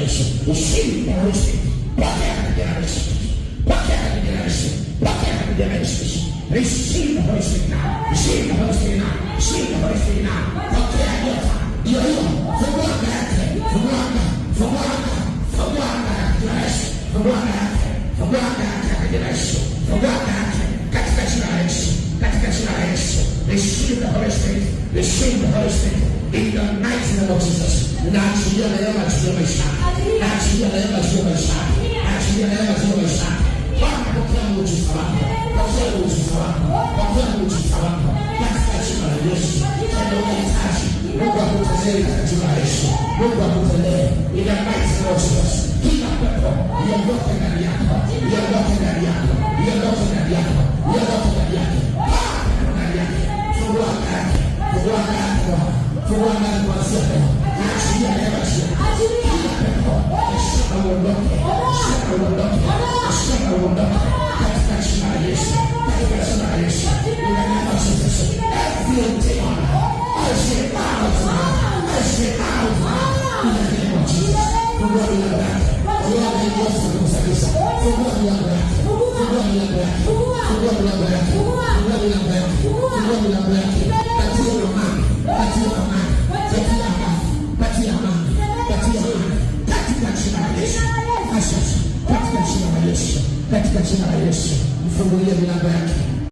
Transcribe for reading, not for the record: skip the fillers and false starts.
Yesu. Receive the Holy Spirit. Pokea katika jina la Yesu. Pokea katika jina la Yesu. Pokea katika jina la Yesu. Receive the Holy Spirit now. Receive the Holy Spirit now. Receive the Holy Spirit now. Pokea nyota. Ndio hiyo. Fungua anga yake. Fungua anga. Fungua anga. Fungua anga katika jina la Yesu. Fungua anga yake. Fungua anga yake katika jina la Yesu. Fungua anga yake katika jina la Yesu. Katika jina la Yesu. Receive the Holy Spirit. Receive the Holy Spirit. In the mighty name of Jesus. Naachilia neema juu ya maisha. Naachilia neema juu ya maisha. Naachilia neema juu ya maisha. Bwana, pokea muujiza wako. Pokea muujiza wako. Pokea muujiza wako. Katika jina la Yesu. Kama unahitaji, Mungu akutendee katika jina la Yesu. Mungu akutendee. In the mighty name of Jesus. Kila pepo iondoke ndani yako. Iondoke ndani yako. Iondoke ndani yako. Iondoke ndani yake. Pepo ndani yake. Fungua anga yake. Fungua anga yake, Bwana. Fungua anga yake kuanzia leo. Naachilia neema juu yako. Kila pepo shaka uondoke. Shaka uondoke. Shaka uondoke. Katika jina la Yesu. Katika jina la Yesu. In the name of Jesus. Every demon, I say out now. I say out now. In the name of Jesus. Fungua milango yake. Fungua milango kabisa. Fungua milango yake. Fungua milango yake. Fungua milango yake. Fungua milango yake. Fungua milango yake. Patia amani. Patia amani. Patia amani. Patia amani. Patia amani. Katika jina la Yesu. Asante. Katika jina la Yesu. Katika jina la Yesu. Mfungulie milango yake.